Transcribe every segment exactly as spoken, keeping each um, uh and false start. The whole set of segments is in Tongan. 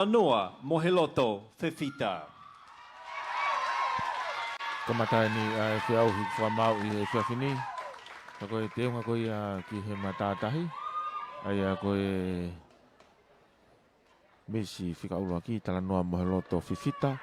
Talanoa Moheloto Fefita. Kamata eni ʻa e feʻauhi fakamaau ʻi he efiafi ni. Ka ko e teunga ko ia ki he matātahi, ʻa ia ko e Misi fika ʻuluaki, Talanoa Moheloto Fefita,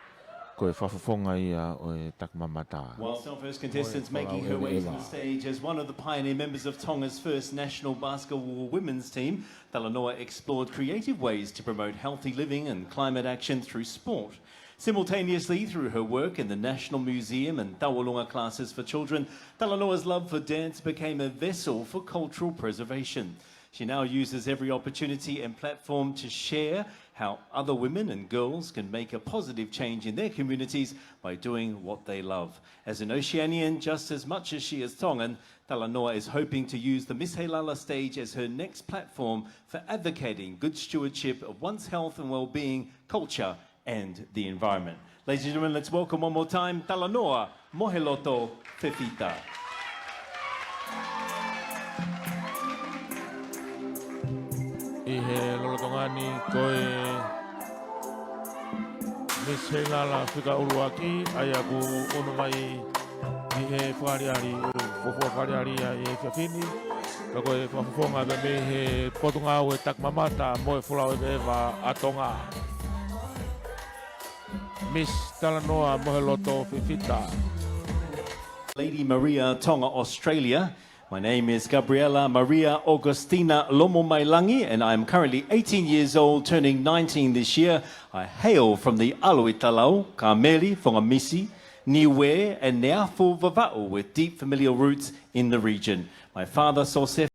ko e fakafofonga ia ʻo e takimamata. Whilst our first contestant's making her way to the stage as one of the pioneer members of Tonga's first national basketball women's team, Talanoa explored creative ways to promote healthy living and climate action through sport. Simultaneously, through her work in the National Museum and Tauʻolunga classes for children, Talanoa's love for dance became a vessel for cultural preservation. She now uses every opportunity and platform to share how other women and girls can make a positive change in their communities by doing what they love. As an Oceanian, just as much as she is Tongan, Talanoa is hoping to use the Miss Heilala stage as her next platform for advocating good stewardship of one's health and well-being, culture, and the environment. Ladies and gentlemen, let's welcome one more time Talanoa Moheloto Fefita. ʻI he lolotonga ni ko e Miss Heilala fika ʻuluaki, ʻa ia kuo ʻunu mai ʻi he fakaʻaliʻali, fuofua fakaʻaliʻali ia ʻi he efiafi ni. Ka ko e fakafofonga pē mei he Potungāue Takimamata mo e Folau ʻEveʻeva ʻa Tonga, Miss Talanoa Moheloto Fefita. Lady Maria, Tonga, Australia. My name is Gabriella Maria Augustina Lomomailangi, and I am currently eighteen years old, turning nineteen this year. I hail from the ʻAluitalau, Kāmeli, Fongamisi, Niue, and Neafu, Vavaʻu, with deep familial roots in the region. My father, Sosef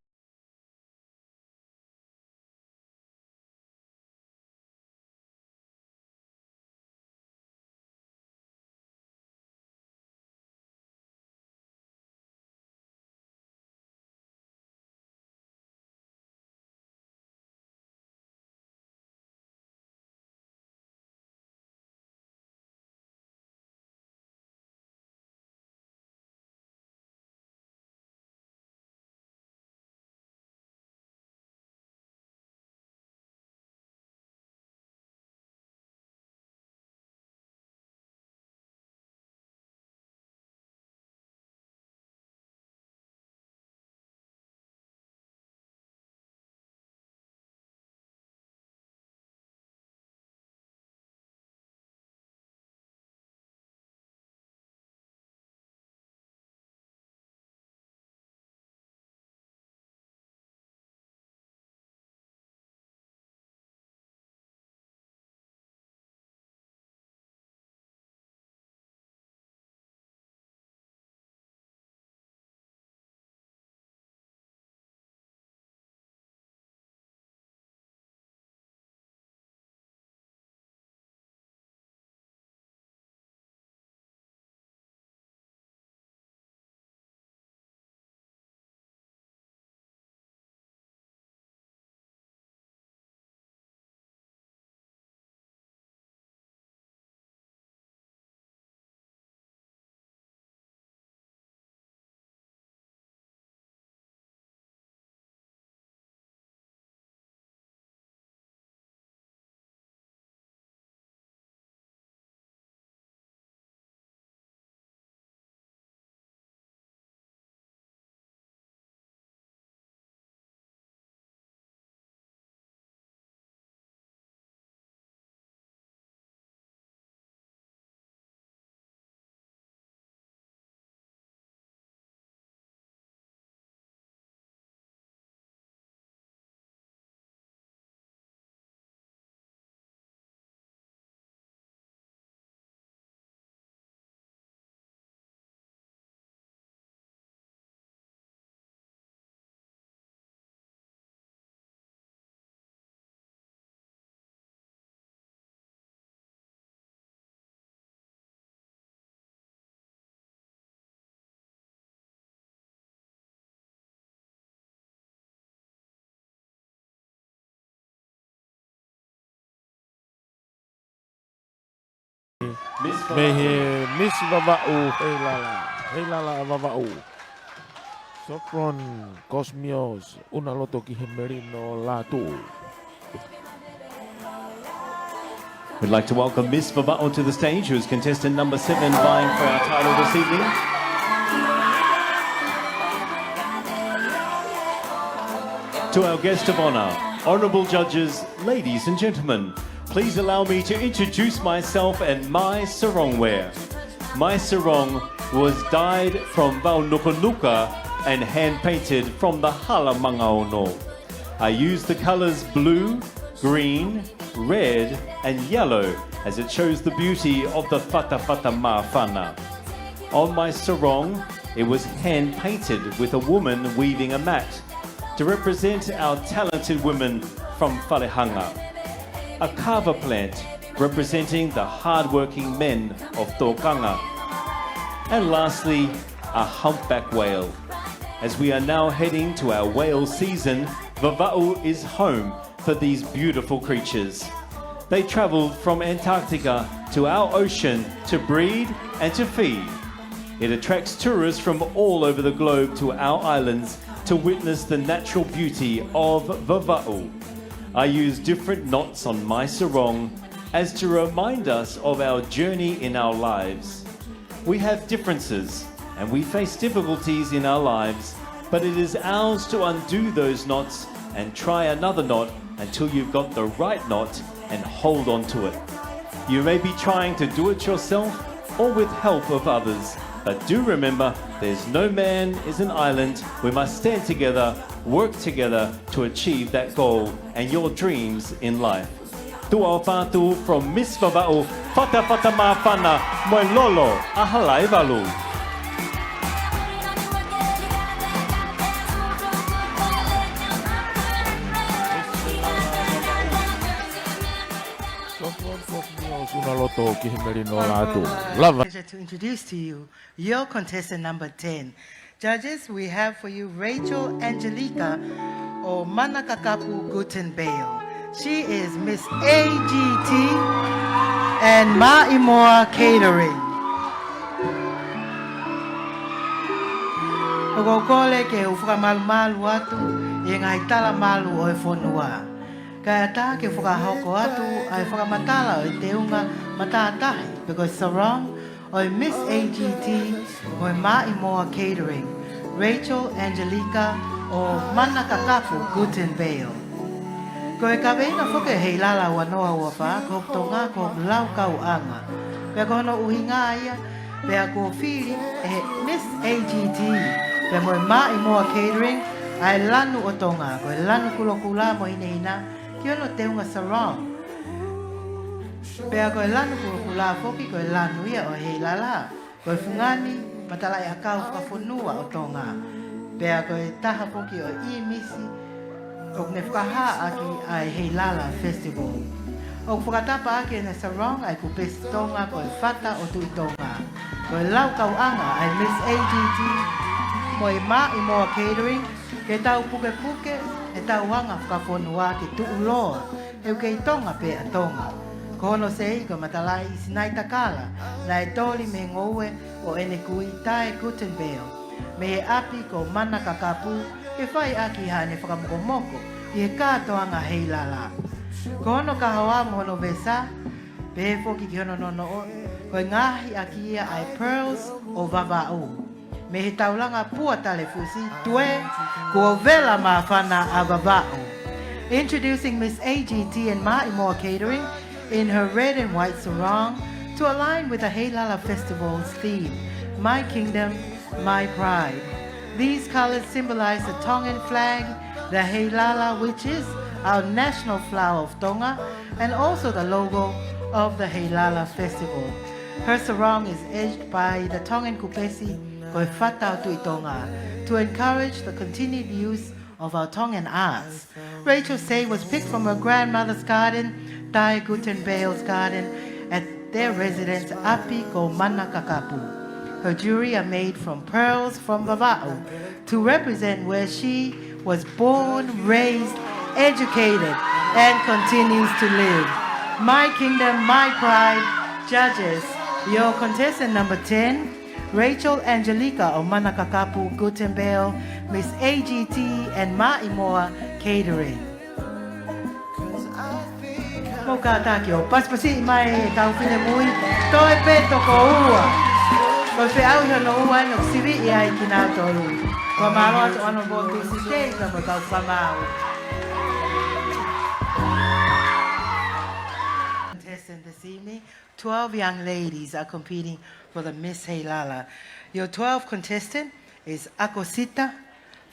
Mei he Miss Vavaʻu Heilala, Heilala ʻa Vavaʻu, Sofron Cosmios Unaloto ki he Melino Lātū. We'd like to welcome Miss Vavaʻu to the stage, who is contestant number seven, vying for our title this evening. To our guest of honour, honourable judges, ladies and gentlemen, please allow me to introduce myself and my sarong wear. My sarong was dyed from Vaunukanuka and hand painted from the Hala Mangaono. I used the colours blue, green, red, and yellow, as it shows the beauty of the Fatafata Māfana. On my sarong, it was hand painted with a woman weaving a mat to represent our talented women from Falehanga. A kava plant representing the hard-working men of Tokanga. And lastly, a humpback whale. As we are now heading to our whale season, Vavaʻu is home for these beautiful creatures. They travelled from Antarctica to our ocean to breed and to feed. It attracts tourists from all over the globe to our islands to witness the natural beauty of Vavaʻu. I use different knots on my sarong as to remind us of our journey in our lives. We have differences and we face difficulties in our lives, but it is ours to undo those knots and try another knot until you've got the right knot and hold on to it. You may be trying to do it yourself or with help of others, but do remember, there's no man is an island. We must stand together, work together to achieve that goal and your dreams in life. Tuʻa ʻofa atu from Miss Vavaʻu, Fatafata Māfana, mo e Lolo ʻa Halaivalu. Sona loto ki he melino lātū. Lava. Pleasure to introduce to you your contestant number ten. Judges, we have for you Rachel Angelica ʻo Manakakapu Guten Bale. She is Miss A G T and Maʻimoa Catering. ʻOku ou kole ke u fakamalumalu atu ʻi he ngaahi tala malu ʻo e fonua. Kae ʻatā ke u fakahoko atu ʻa e fakamatala ʻo e teunga matātahi, pe ko e sarong, ʻo e Miss A G T mo e Maʻimoa Catering, Rachel Angelica ʻo Manakakapu Guten Bale. Ko e kaveinga foki ʻo e Heilala ua noa ua fā, ko hoku Tonga ko hoku laukauʻanga. Pea ko hono ʻuhinga ia, pea kuo fili ʻe he Miss A G T pea mo e Maʻimoa Catering ʻa e lanu ʻo Tonga, ko e lanu kulokula mo hinehina, ki hono teunga sarong. Pea ko e lanu kulokula foki ko e lanu ia ʻo e Heilala. Ko e fungani matalaʻiʻakau fakafonua ʻo Tonga. Pea ko e taha foki ʻo e ʻīmisi ʻoku ne fakahā ʻaki ʻa e Heilala Festival. ʻOku fakatapa ʻaki ʻene sarong ʻa e kupesi Tonga ko e Fata ʻo Tuʻi Tonga. Ko e laukauʻanga ʻa e Miss A G T mo e Maʻimoa Catering, ke tau pukepuke ʻetau anga fakafonua ke tuʻuloa, he ʻoku kei Tonga pē ʻa Tonga. Ko hono sei ko e matalaʻi Sinaitakala, naʻe toli mei he ngoue ʻo ʻene kui Tae Guten Bale mei he ʻapi ko Manakakapu, ke fai ʻaki haʻane fakamokomoko ʻi he kātoanga Heilala. Ko hono kahoa mo hono vesa, pehē foki ki hono nonoʻo, ko e ngaohi ʻaki ia ʻa e Pearls ʻo Vavaʻu. Mei he taulanga Pua Talefusi, Tuē, kuo vela māfana ʻa Vavaʻu. Introducing Miss A G T and Maʻimoa Catering in her red and white sarong to align with the Heilala Festival's theme, My Kingdom, My Pride. These colors symbolize the Tongan flag, the Heilala, which is our national flower of Tonga, and also the logo of the Heilala Festival. Her sarong is edged by the Tongan kupesi, ko e Fata ʻo Tuʻi Tonga, to encourage the continued use of our Tongan arts. Rachel Say was picked from her grandmother's garden, Tae Guten Bale's garden, at their residence, ʻApi ko Manakakapu. Her jewelry are made from pearls from Vavaʻu to represent where she was born, raised, educated, and continues to live. My Kingdom, My Pride, judges, your contestant number ten, Rachel Angelica ʻo Manakakapu Guten Bale, Miss A G T and Maʻimoa Catering. Kātaki ʻo pasipasiʻi mai e kau finemui, toe pē toko ua. Ko e feʻauhi hono ua ʻoku siviʻi ai kinautolu. Fakamālō atu Honourable Tusi Tei, ka mo e kau fakamaau. Contestant this evening, twelve young ladies are competing for the Miss Heilala. Your twelfth contestant is ʻAkosita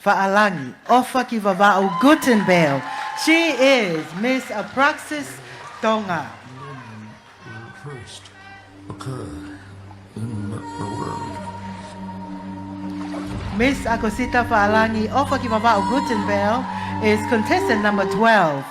Faʻalangi ʻOfakivavaʻu Guttenbeil. She is Miss Abraxas Tonga. First occur in the world. Miss ʻAkosita Faʻalangi ʻOfakivavaʻu Guttenbeil is contestant number twelve.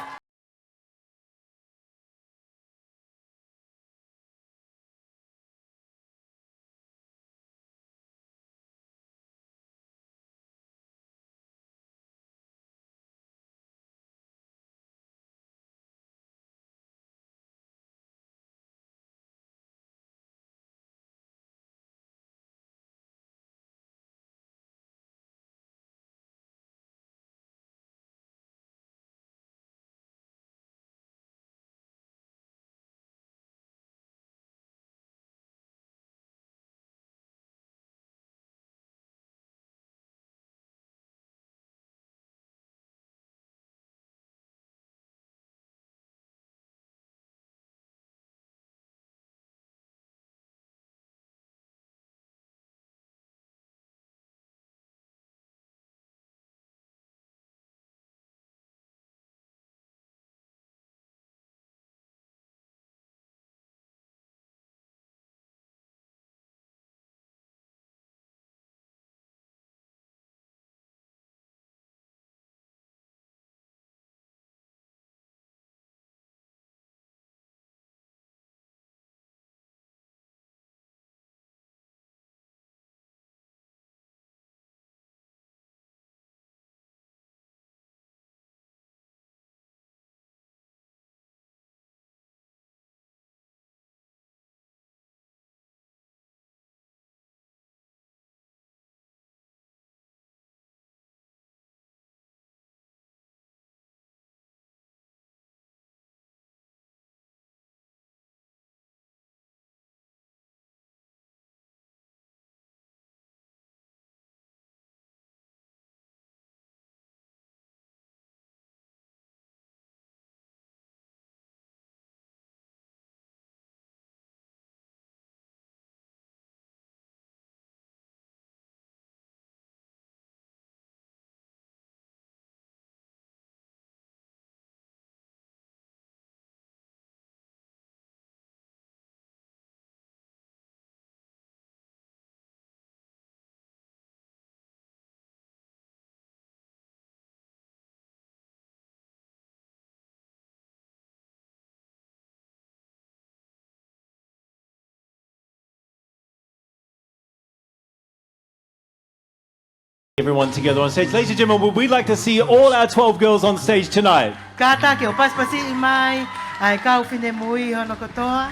Everyone together on stage. Ladies and gentlemen, would we like to see all our twelve girls on stage tonight? Kātaki ʻo pasipasiʻi mai ʻa e kau finemui hono kotoa.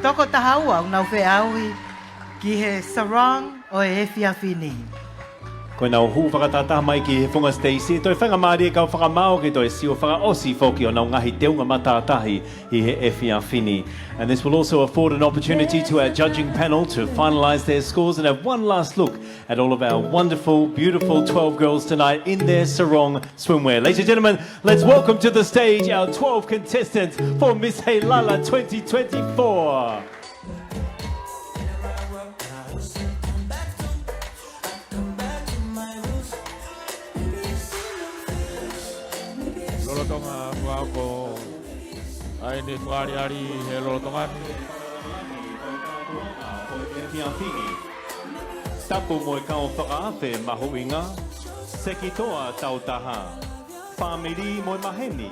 Toko taha ua ʻoku nau feʻauhi ki he sarong ʻo e efiafi ni. Ko ʻenau hū fakatahataha mai ki he funga siteisi, toe faingamālie e kau fakamaau ke toe sio fakaʻosi foki honau ngaahi teunga matātahi ʻi he efiafi ni. And this will also afford an opportunity to our judging panel to finalise their scores and have one last look at all of our wonderful, beautiful twelve girls tonight in their sarong swimwear. Ladies and gentlemen, let's welcome to the stage our twelve contestants for Miss Heilala twenty twenty-four. Lolotonga ʻa e ʻaho ko eni, fakaʻaliʻali he lolotonga ni. Tapu mo e kau fakaafe mahuʻinga, sekitoa tautaha, fāmili mo e maheni,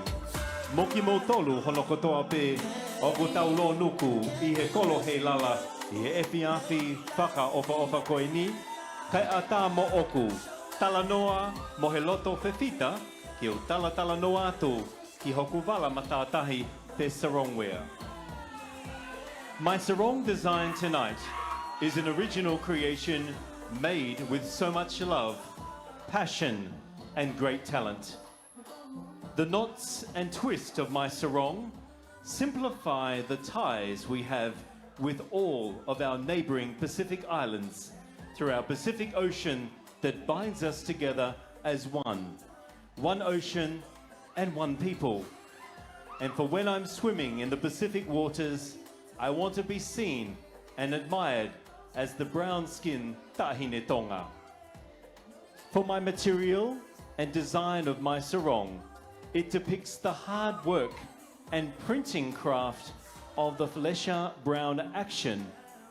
mo kimoutolu hono kotoa pē ʻoku tau lōnuku ʻi he kolo Heilala ʻi he efiafi fakaʻofoʻofa ko eni, kae ʻatā moʻoku talanoa mo he loto fefita ke u talatalanoa atu ki hoku vala matātahi pe sarong wear. My sarong design tonight is an original creation made with so much love, passion, and great talent. The knots and twist of my sarong Simplify the ties we have with all of our neighboring Pacific islands through our Pacific Ocean that binds us together as one. One ocean and one people. And for when I'm swimming in the Pacific waters, I want to be seen and admired as the brown-skinned Taʻahine Tonga. For my material and design of my sarong, it depicts the hard work and printing craft of the Felicia Brown Action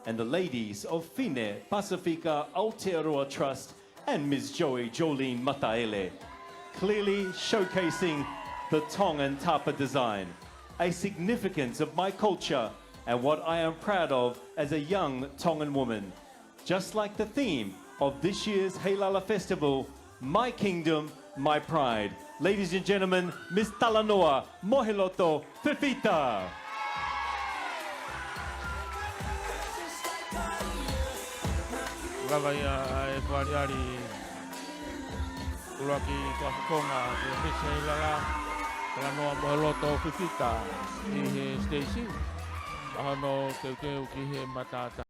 and the ladies of Fine Pasifika Aotearoa Trust and Miss Joey Jolene Mataele, clearly showcasing the Tongan tapa design, a significance of my culture and what I am proud of as a young Tongan woman. Just like the theme of this year's Heilala Festival, My Kingdom, My Pride. Ladies and gentlemen, Miss Talanoa Moheloto Fifita. Lava ia ʻa e fakaʻaliʻali ʻuluaki fakafofonga ʻo e Miss Heilala, Talanoa Moheloto Fifita, ʻi he siteisi. ʻA hono teuteu ki he mataʻatā.